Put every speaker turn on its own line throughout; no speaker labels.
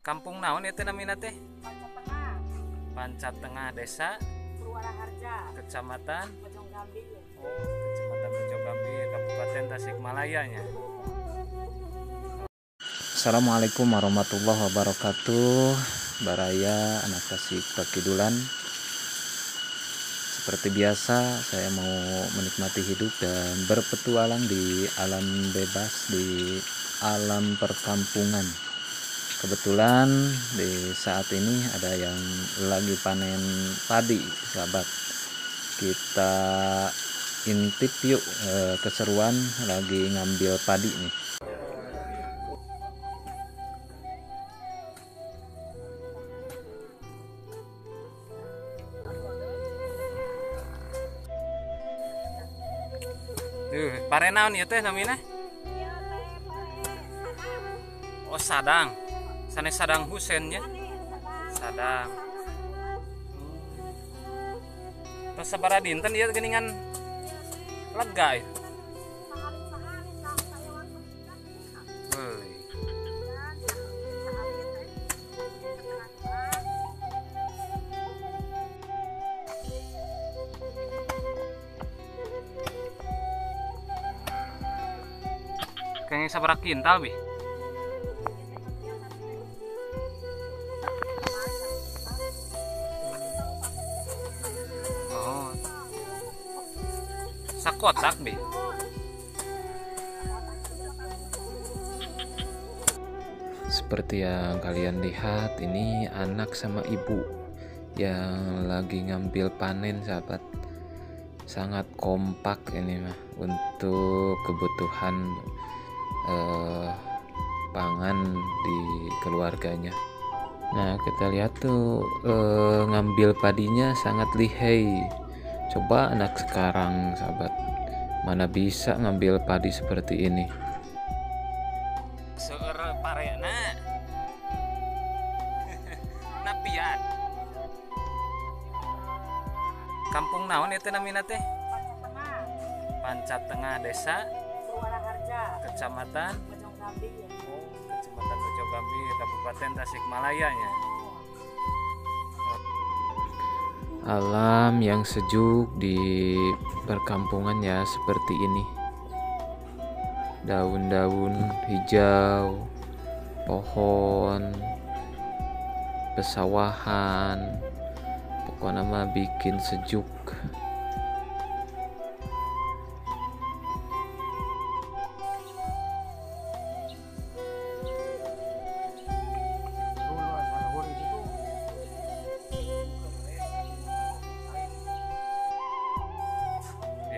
Kampung naon itu namina teh?
Panca Tengah.
Panca Tengah, Desa
Purwaraharja,
Kecamatan
Bojonggambir.
Oh, Kecamatan Bojonggambir, Kabupaten Tasikmalaya nya.
Assalamualaikum warahmatullahi wabarakatuh. Baraya anak Tasik Pakidulan. Seperti biasa, saya mau menikmati hidup dan berpetualang di alam bebas, di alam perkampungan. Kebetulan di saat ini ada yang lagi panen padi, sahabat. Kita intip yuk keseruan lagi ngambil padi nih.
Tuh, pare naon ieu teh namina?
Ieu teh pare sadang.
Oh, sadang. Sanes Sadang Husen nya. Sadang. Terus sabaraha dinten ieu geuningan lega ieu. Beuh. Kayaknya sabaraha kintal bi? Oh. Sakotak bi?
Seperti yang kalian lihat, ini anak sama ibu yang lagi ngambil panen, sahabat. Sangat kompak ini mah untuk kebutuhan pangan di keluarganya. Nah, kita lihat tuh ngambil padinya sangat lihai. Coba anak sekarang, sahabat, mana bisa ngambil padi seperti ini.
Seueur parena. Napian. Kampung naon ieu teh namina teh?
Panca Tengah.
Panca Tengah, Desa
Purwaraharja,
Kecamatan
Bojonggambir.
Oh, Kecamatan Bojonggambir, Kabupaten Tasikmalaya nya.
Alam yang sejuk di perkampungan ya seperti ini. Daun-daun hijau, pohon, pesawahan, pokoknya mah bikin sejuk.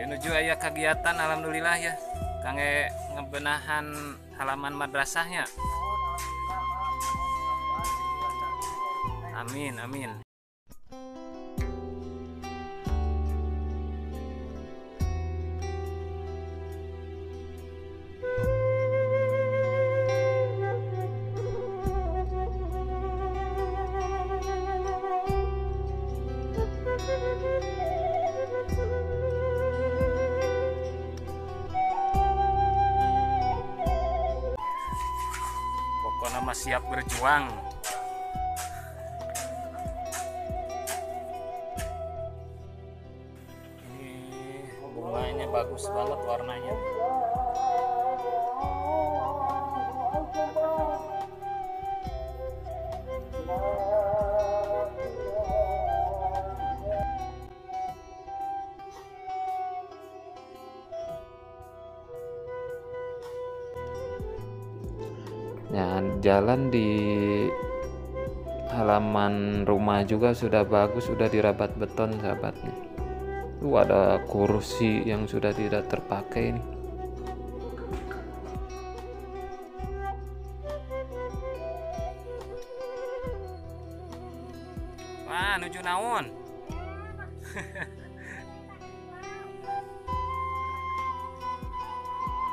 Menuju aya kegiatan, alhamdulillah ya, kangge ngebenahan halaman madrasahnya. Amin amin. Pokoknya mah siap berjuang. Ini bunganya bagus banget warnanya.
Nah, jalan di halaman rumah juga sudah bagus, sudah dirabat beton, sahabatnya. Tuh ada kursi yang sudah tidak terpakai nih.
Wah, nuju naon?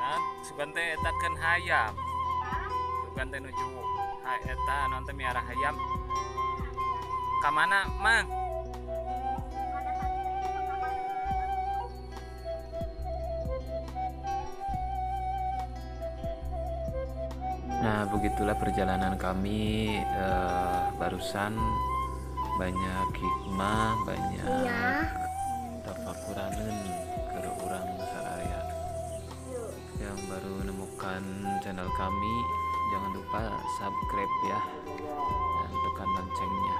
Nah, sugan teh eta keun hayam. Sugan teh nuju eta naon teh miara hayam. Ka mana, Mang?
Nah, begitulah perjalanan kami barusan. Banyak hikmah, banyak tafakuraneun ke urang sararea. Yang baru menemukan channel kami, jangan lupa subscribe ya dan tekan loncengnya.